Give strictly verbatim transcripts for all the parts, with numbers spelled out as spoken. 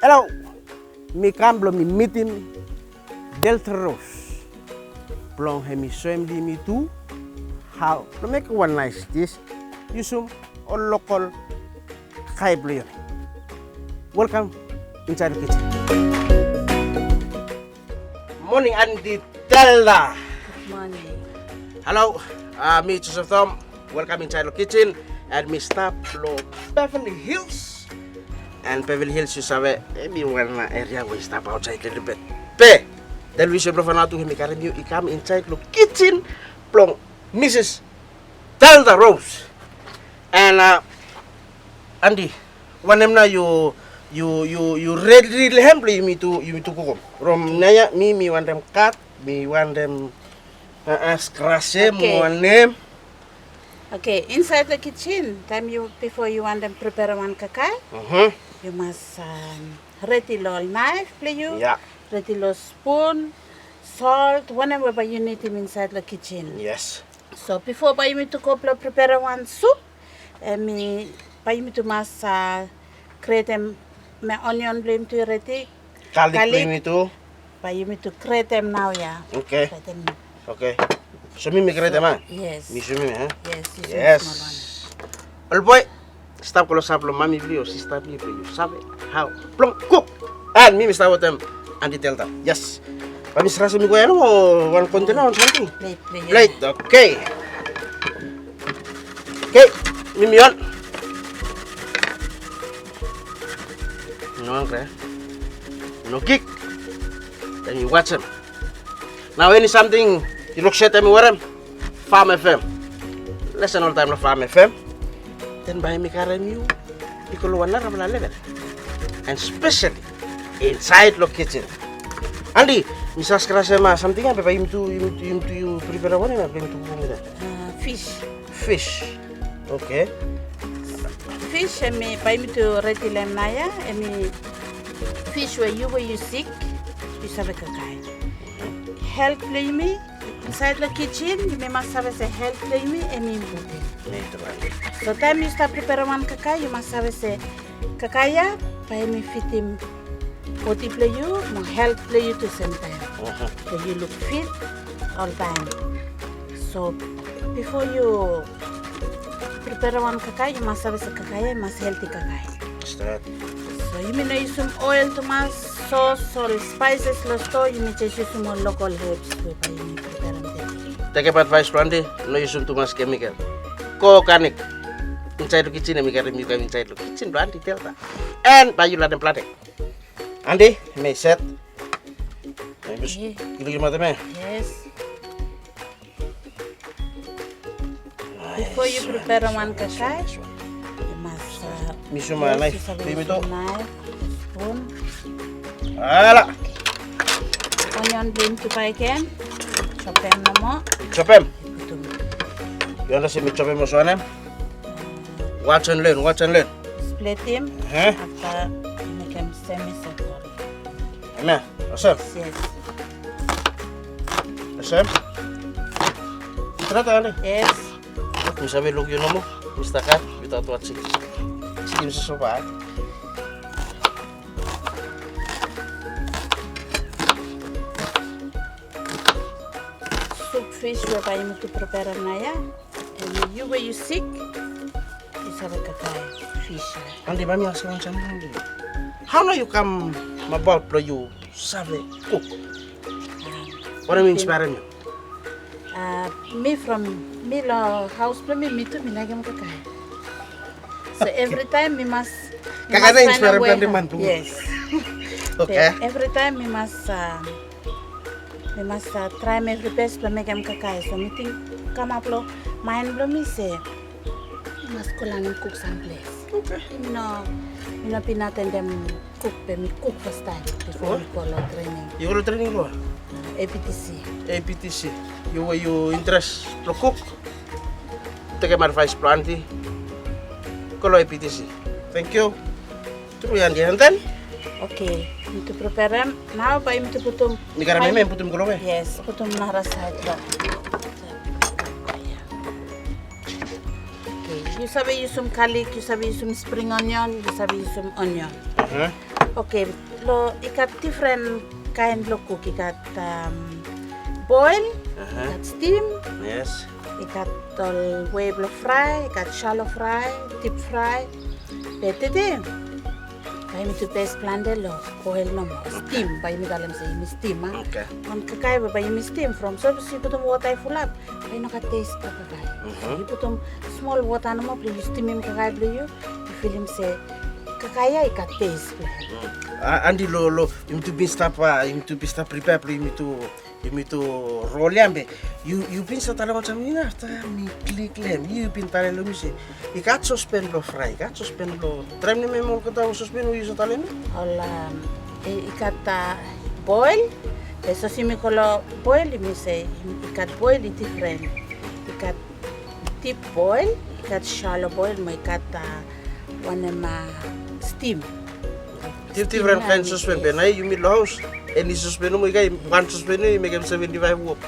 Halo, mi kam blong mi mitim Delta Rose blong hemi soem long yumi tu hao blong mekem wan naes dis yusum ol lokol kakae blong yumi. Welkam insaed long kijen. Moning Anti Delta. Moning. Halo, a, mi Joseph Tom. Welkam insaed long kijen. An mi stap long Beverly Hills. An Beverly Hills yu save, hemi wan eria we i stap aotsaed lelebet. Be televisen blong Vanuatu hemi karem yu i kam insaed long kijen blong Misis Delta Rose. An, a, Anti, wanem nao yu, yu, yu, yu redi long hem blong yumitu, yumitu kukum? From naoia mi, mi wantem kat, mi wantem, a, a, skrasem, wanem. Oke, insaed long kijen, taem yu, bifo yu wantem priperem wan kakae, yu mas, am, redi long ol naef blong yu, redi long spun, sol, wanem we bae yu nidim insaed long kijen. Yes. So bifo bae yumitu go blong priperem wan sup, hemi, bae yumitu mas, a, gretem, me onion blong yumitu i redi. Galik blong yumitu. Bae yumitu gretem naoia. Oke. Gretem. Oke. So mi, mi gretem, a? Yes. Mi yusum mi, a? Yes, yu yusum smol wan. Ol boe, stap klosap long mami blong yu o sista blong yu blong yu save hao blong kuk. An mi, mi stap wetem Anti Delta. Yes. Bae mi skrasem i go ia nomo, wan kontena o samting? Plet, plet. Plet, oke. Oke, mi, mi on. No angre. No kik. Then yu wajem. Nao eni samting yu luk set hemi werem, Farm F M. Lesen oltaem long Farm F M. Then bae mi karem yu i go long wan narafala level. And specially insaed long kijen. Anti, mi save skrasem, a, samting ia, be bae yumitu, yumitu, yumitu yu priperem wanem ia blong yumitu kukum wetem? A, fis. Fis. Oke. Fis hemi bae yumitu redi long hem naoia, hemi fis we yu, we yu sik, yu save kakae. Helt blong yumi, insaed long kijen, yumi mas save se helt blong yumi hemi impoten. So taem yu stap priperem wan kakae, yu mas save se kakae ia bae hemi fitim bodi blong yu mo helt blong yu tu semtaem. Blong yu luk fit oltaem. So bifo yu priperem wan kakae, yu mas save se kakae ia i mas helti kakae. Stret. So yumi no yusum oel tumas, sos, ol spaeses long stoa, yumi jes yusum ol lokol hebs we bae yumi priperem. Tekem advaes blong Anti, no yusum tumas kemikel. Go oganik. Insaed long kijen, hemi karem yu kam insaed long kijen blong Anti Delta. An bae yu lanem plante. Anti, hemi set. Yu lukim matem ia? Yes. Bifo yu priperem wan kakae, yu mas, a, mi yusum naef blong yumitu. Naef, spun. Ala. Onion blong yumitu bakegen. Jopem nomo. Jopem. Yu andasten mi jopem olsem wanem? Watch and learn, watch and learn. Spletim. Afta mekem semicircle. Hemia, olsem? Yes. Olsem? Stret ia, Anti? Yes. Mi save luk yu nomo, Mista Kat, without watching. Skin sosopa, a? Sup fis we bae yumitu priperem naoia. Hemi yu we yu sik, yu save kakae fis ia. Anti, bae mi askem wan samting. Hao nao yu kam abaot blong yu save kuk? Wanem i inspaerem yu? A, mi from, mi long haos blong mi, mi tu mi laekem kakae. So evritaem mi mas, mi mas faenem we. Kakae nao i inspaerem plante man tu. Yes. Oke. Evritaem mi mas, a, mi mas, a, traem evri bes blong mekem kakae. So mi ting, kamap long maen blong mi se mi mas go lanem kuk samples. Oke. Mi no, mi no bin atendem kuk, be mi kuk fastaem bifo mi go long trening. Yu go long trening long? A, A P T C. A P T C. Yu we yu interes long kuk, tekem advaes blong Anti, go long A P T C. Tangkiu. Tru ia, Anti, an then? Oke, yumitu priperem. Nao bae yumitu putum. Mi karem hemia, putum go long we? Yes, putum nara saed long. Oke, yu save yusum galik, yu save yusum spring onion, yu save yusum onion. Aha. Oke, lo i gat difren kaen blo kuk. I gat, am, boel, i gat stim, yes, i gat ol wei blo frae, i gat shallow frae, dip frae. Be tede bae yumi tu bes plante lo boel nomo, stim, bae yumi talem se yumi stim, a? Oke. Wan kakae we bae yumi stim from, sapos yu putum wota i fulap, bae i no gat tes blo kakae. Mhm. Yu putum smol wota nomo blo yu stimim kakae blo yu, yu filim se kakae ya i gat tes blo hem. Mm. A, Andi, lo, lo, yumi tu bin stap, a, yumi tu bin stap pripea blo yumi tu, yumi tu rol ya be yu, yu bin stap talem olsem, yu no, afta mi klik lo hem, yu bin talem lo mi se i gat sospen blo frae, i gat sospen blo, traem nem olgeta ol sospen we yu save talem ya. Ol, am, i, i gat, a, boel, be sapos yumi go lo boel, yumi se i gat boel i difren. I gat dip boel, i gat shallow boel, mo i gat, a, wanem, a, stim. Dif-, difren kaen sospen be nao yumi lo haos, eni sospen nomo i gat, wan sospen nomo i mekem seventi faef wok.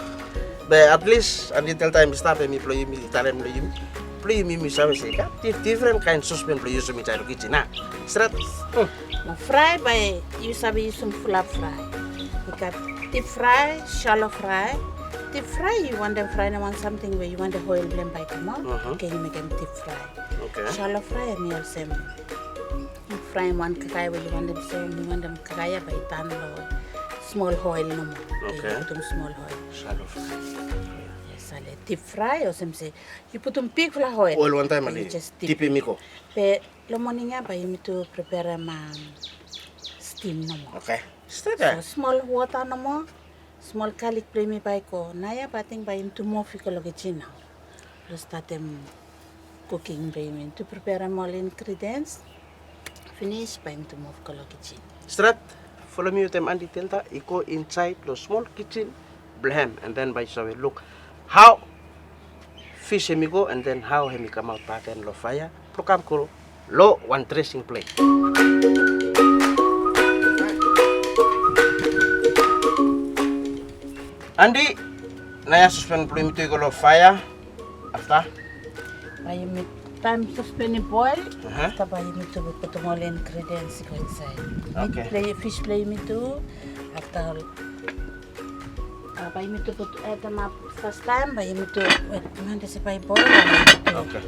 Be at least, Andi Delta hemi stap, hemi blo yumi talem lo yumi, blo yumi, yumi save se i gat dif-, difren kaen sospen blo yusum insaed lo kijin, a? Stret? Mm. Lo frae bae yu save yusum fulap frae. I gat dip frae, shallow frae. Dip frae, yu wantem fraem wan samting we yu wantem oel blo hem bae i kamaot. Mhm. Oke, yu mekem dip frae. Oke. Shallow frae hemi olsem fraem wan kakae we yu wantem se, yu wantem kakae ya bae i tan lo smol oel nomo. Oke. Yu putum smol oel. Shallow frae. Yes, ale dip frae olsem se yu putum bigfala oel. Oel wantaem, ale yu jes dip. Dipim i go. Be lo moning ya bae yumi tu preperem, am, stim nomo. Oke. Stret ya. So smol wota nomo, smol galik blo yumi bae i go. Naoia bae ating bae yumi tu muv i go lo kijin nao. Blo statem kuking blo yumi tu preperem ol ingredients. Finis bae yumi tu muv i go lo kijin. Stret, folem mi wetem Andi Delta i go insaed lo smol kijin blo hem, and then bae yu save luk hao fis hemi go, and then hao hemi kamaot bakegen lo faea blo kam go lo wan dresing plet. Andi, naoia sospen blo yumi tu i go lo faea. Afta? Bae yumi, taem sospen i boel, aha, afta bae yumi tu putum ol ingredients i go insaed. Oke. Mit blo, fis blo yumi tu, afta ol, a, bae yumi tu putum, e, ademap fastaem, bae yumi tu, wet, mande se bae i boel, bae yumi tu. Oke.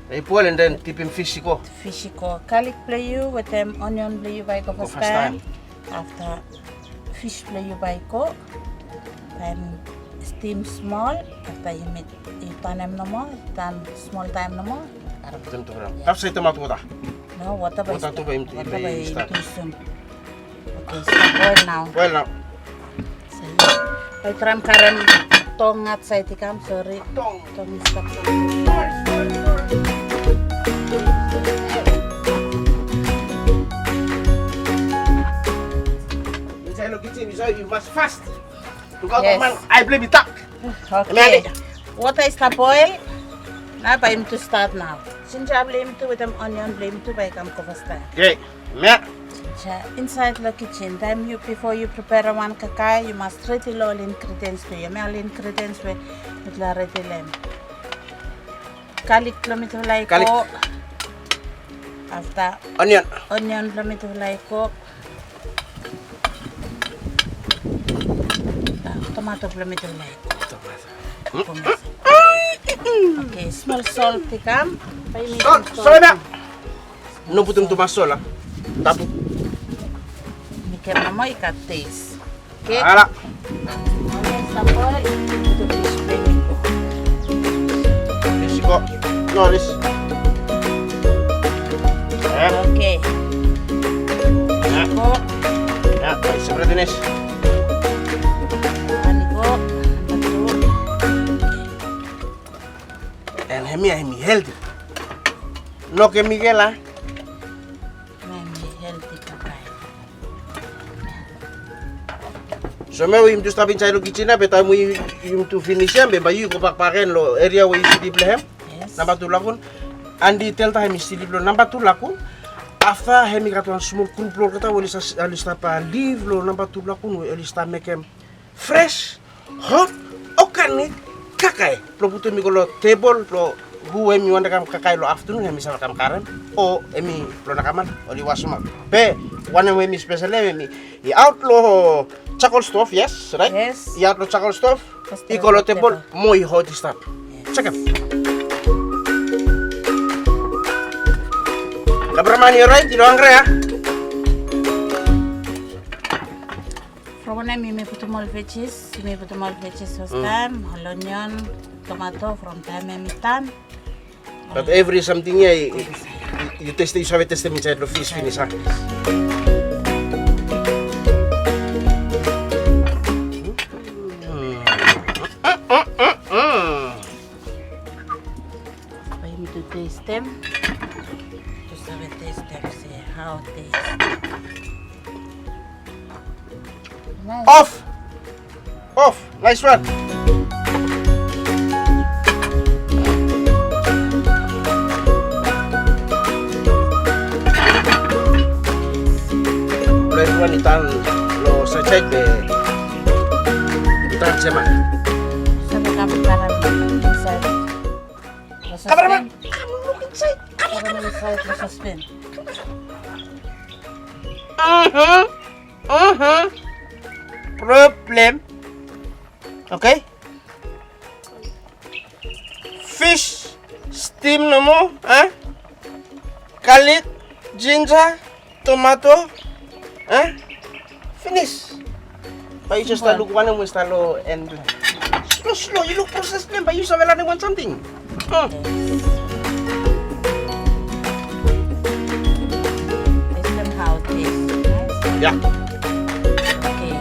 Bae i boel and then dipim fis i go. Fis i go. Galik blo yu wetem onion blo yu bae i go fastaem. Go fastaem. Afta fis blo yu bae i go, taem stim smol, afta yu mit, yu tanem nomo, tan smol taem nomo. Putum tu ram. Yes. Afta i tamaot wota. No, wota bae i stap. Wota tu bae i, wota bae i stap. Oke, stap boel nao. Boel nao. Bae traem karem tong aotsaed i kam, sori. Tong. Tong i stap. Insaed lo kijin, yu save, yu mas fas. Lukaot, yes, man, ae blo hem i dak. Oke. Wota i stap boel. Nao bae yumi tu stat nao. Jinja blo yumi tu wetem onion blo yumi tu bae i kam go fastaem. Oke. Mea. Jinja insaed lo kijin. Taem yu, bifo yu preperem wan kakae, yu mas redi lo ol ingredients blo yu. Hemia ol ingredients we mitufala redi lo hem. Galik blo mitufala i go. Galik. Afta onion. Onion blo mitufala i go. Tomato blo mitufala i go. Tomato. Oke, smol sol i kam. Sol, sol hemia. No putum tumas sol, a? Tapu. Mekem nomo i gat tes. Oke. Ala. Oke, stap boel. Fis i go. No, this. Oke. Go. Ya, bae i separet finis. Wan i go. Namba tu. And hemia hemi healthy. No kemikol, a? Hemi healthy kakae. So hemia we yumi tu stap insaed lo kijin ya, be taem we yumi tu finis ya, be bae yu go bak bakegen lo eria we yu slip lo hem. Yes. Namba tu lakun. Andi Delta hemi slip lo namba tu lakun. Afta hemi gat wan smol grup blo olgeta we oli stap, oli stap, a, liv lo namba tu lakun we oli stap mekem fres, hot, organic kakae blo putum i go lo tebol blo Hu hemi wantem kam kakae lo aftenun, hemi save kam karem, o hemi lo nakaman oli wasemaot. Be wanem we hemi spesel ya, hemi i aot lo charcoal stove, yes, right? Yes. I aot lo charcoal stove, i go lo tebol, mo i hot i stap. Jekem. Kameraman, yu oraet? Yu no hanggre ya? From wanem yumi putum ol veggies, yumi putum ol veggies fastaem, ol onion, tomato, from taem hemi tan. Be evri samting ya, yu testem, yu save testem insaed lo fis finis, a? Bae yumi tu testem. Tu save testem se hao tes. Of! Of! Naes wan! Lo evriwan i tan lo saedsaed be i tan sema. Save kam kameraman insaed. Kameraman, kam luk insaed. Kameraman insaed lo sospen. Aha. Aha. Problem. Okei. Fis stim nomo, a? Galik, jinja, tomato, a? Finis. Bae yu jes stap luk wanem we stap lo en blem. Slo slo, yu luk proses blem, bae yu save lanem wan samting. Testem hao tes. Ya. Okei.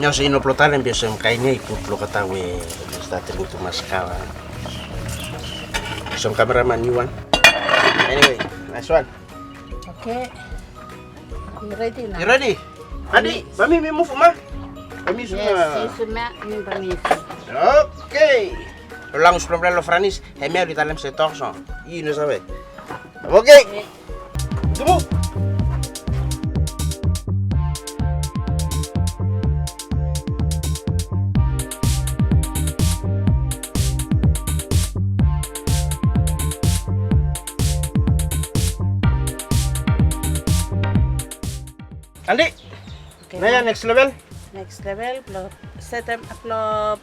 Nao se i no blo talem be olsem kaen ya i gud blo olgeta we oli stap dring tumas kava. Olsem kameraman niu wan. Anyway, naes wan. Okei. Yu redi nao? Yu redi? Andi, bae mi, mi muvum, a? Bae mi yusum, yes, a? Yusum ya, mi bae mi yusum. Okei. Lo langues blo mifala lo Franis, hemia oli talem se torchon. Yu no save. Okei. Tumu. Andi. Okei. Nao ya next level. Next level, blo setem, blo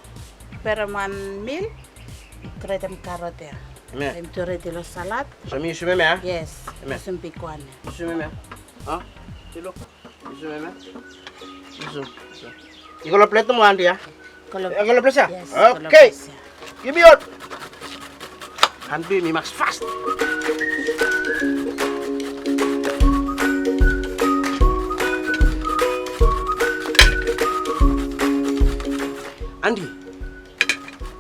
preparem wan mil. Gretem karot ya. Hemia. Hem tu redi lo salad. So mi yusum hemia? Yes. Hemia. Yusum bigwan ya. Yusum hemia. A? Yu luk. Yusum hemia. Yusum. Yusum. I go lo plet nomo, Andi, a? Go lo, go lo ples ya? Yes, go lo ples ya. Okei. Give me all. Andi, mi mas fas. Andi,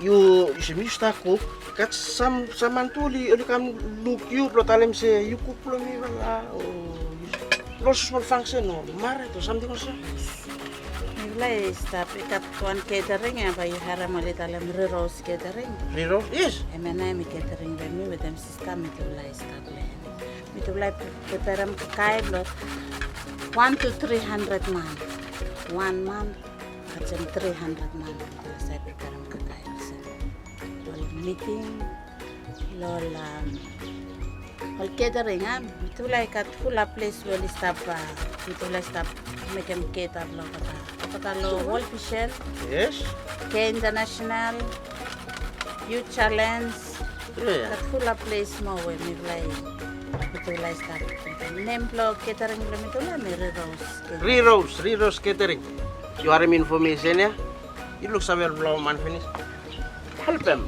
yu, yu se mi yu stap kuk, gat sam, sam man tu oli, oli kam luk yu blo talem se yu kuk blo mifala, o yu, lo smol fangsen o mared o samting olsem. Mifala i stap, i gat wan catering ya, bae yu harem oli talem Riros Catering. Riros, yes. Hemia nao hemi catering blo mi wetem sista, mitufala i stap lo hem. Mitufala i preparem kakae blo wan to tri handred man. Wan man kasem tri handred man, mitufala save preparem kakae olsem. Ol miting, lo ol, am, ol catering, a, mitufala i gat fulap ples we oli stap, a, mitufala i stap mekem cater blo olgeta. Olgeta lo World Vision, yes, Care International, Youth Challenge, ya, ya, gat fulap ples moa we mifala i, mitufala i stap. Nem blo catering blo mitufala hemi Riros Catering. Riros, Riros Catering. Yu harem infomesen ya? Yu luksave ol man finis. Helpem,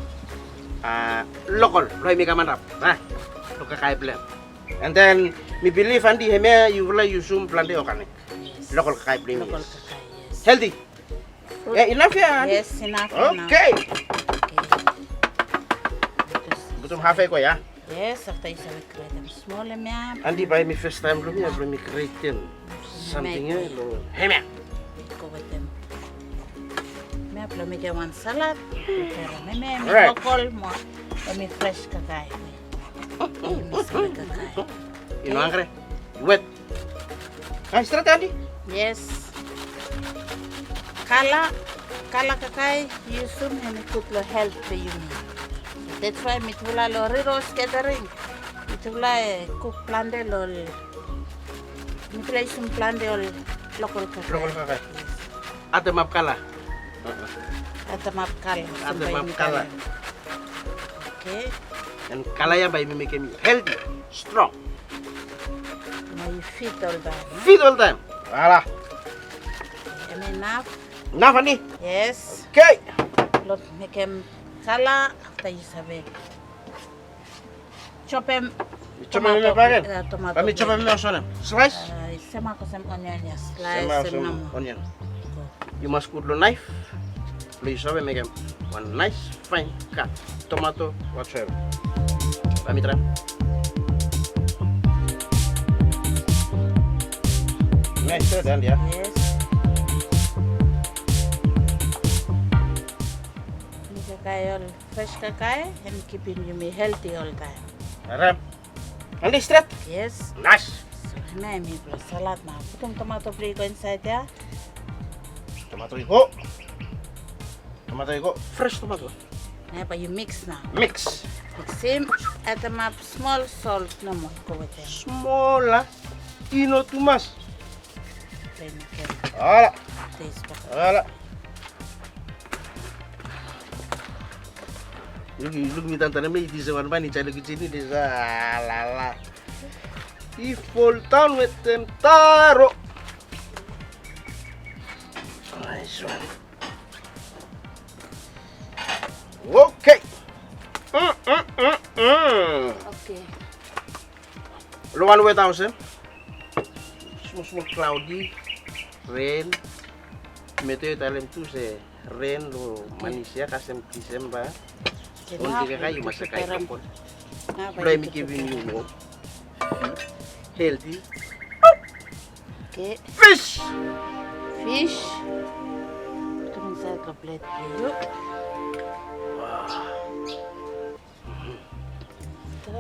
a, lokol blo hemi kam antap, a, lo kakae blo hem. And then mi bilif, Andi, hemia yufala yusum plante organic. Yes. Lokol kakae blo yumi. Lokol kakae, yes. Healthy. Fruit. Ya, inaf ya, Andi? Yes, inaf, inaf. Okei. Okei. Putum haf ya i go ya. Yes, afta yu save gretem smol hemia. Andi, bae hemi fastaem blo mi ya blo mi gretem samting ya lo hemia. Go wetem hemia blo mekem wan salad. Hemia hemi lokol moa, hemi fres kakae. Hemi save kakae. Yu no hanggre? Yu wet? Kakae stret, Andi? Yes. Kala, kala kakae yu yusum hemi gud lo helt blo yumi. That's why mitufala lo Riros Catering, mitufala i kuk plante lo ol, mitufala i yusum plante ol lokol kakae. Lokol kakae. Addem ap kala. Addem ap kala. Addem ap kala. Oke. And kala ya bae yumi mekem yu healthy, strong. Mo yu fit oltaem. Fit oltaem. Ala. Hemia inaf. Inaf, Andi? Yes. Oke. Lo mekem kala, afta yu save jopem. Jopem hemia bakegen? Tomato. Bae mi jopem hemia olsem wanem? Slice? Sem mak olsem onion ya, slice. Sem mak olsem onion. Yu mas gud lo naef. Blong yu save mekem wan naes faen kat, tomato, whatsoever. Bae mi traem. Naes, well done ya. Yes. Mi kakae ol fres kakae, hemi kipim yumi healthy oltaem. Harem. Andi, stret? Yes. Naes. So hemia hemi blong salad nao. Putum tomato blong yu i go insaed ya. Tomato i go. Tomato i go. Fres tomato. Nao bae yu miks nao. Miks. Miksim. Addem ap smol sol nomo i go wetem. Smol a. I no tumas. Ala. Ala. Luk, luk mi tantan hemia, i dise wan man insaed lo kijen i dise, ala, ala. I foldaon wetem taro. Naes wan. Oke. Mm, mm, mm, mm. Oke. Lo wan weta olsem. Smol smol cloudy, ren. Meteo i talem tu se ren lo manis ya kasem Disemba. Ol kakae yu mas kakae lo wan. Blong hemi givim yu wom, healthy. Oke. Fish. Fish. Putum insaed lo plet blong yu.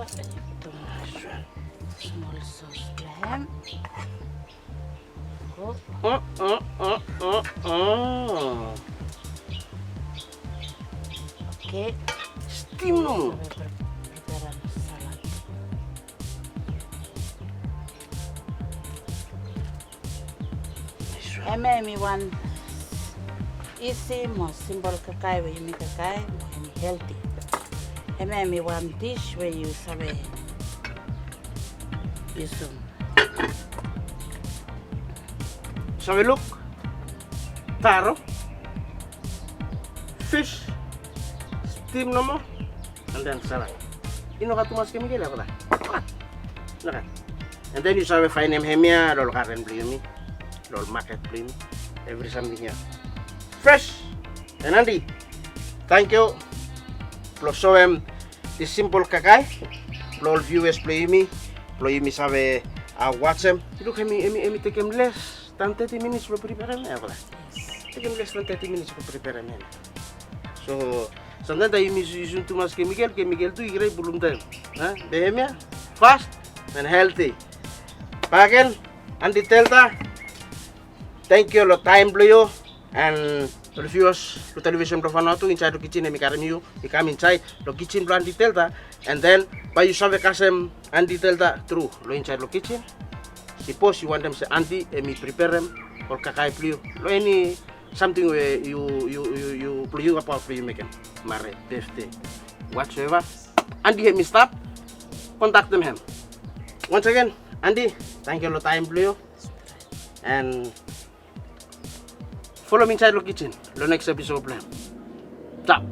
Afta yu putum smol sos blong hem. Go. Oke. Stim nomo. Preparem salad. Hemia hemi wan isi mo simpol kakae we yumi kakae mo hemi healthy. Hemia hemi wan dish we yu save yusum. Save luk, taro, fish, stim nomo, and then salad. I no gat tumas kemikol ya, brata. Nogat. And then yu save faenem hemia lo ol garen blong yumi, lo ol maket blong yumi. Evri samting ya fres. And Andi, tangkiu blong soem dis simpol kakae lo ol viewers blong yumi, blong yumi save wajem. Luk, hemi, hemi, hemi tekem les dan teti minits blong preparem ya, brata. Tekem les dan teti minits blong preparem ya. So samtaem taem yumi yusum tumas kemikol, kemikol tu i gre i pulum taem. Be hemia fast and healthy. Bakegen, Andi Delta, tangkiu lo taem blong yu. And ol viewers lo television blong Vanuatu, insaed lo kijen hemi karem yu i kam insaed lo kijen blong Andi Delta. And then bae yu save kasem Andi Delta tru lo insaed lo kijen. Sipos yu wantem se Andi hemi preparem ol kakae blong yu lo eni samting we yu, yu, yu, yu, blong yu abaot blong yu mekem, married, birthday, whatsoever, Andi hemi stap. Kontaktem hem. Once again, Andi, tangkiu lo taem blong yu. And folem insaed lo kijen lo next episode blong hem. Tap.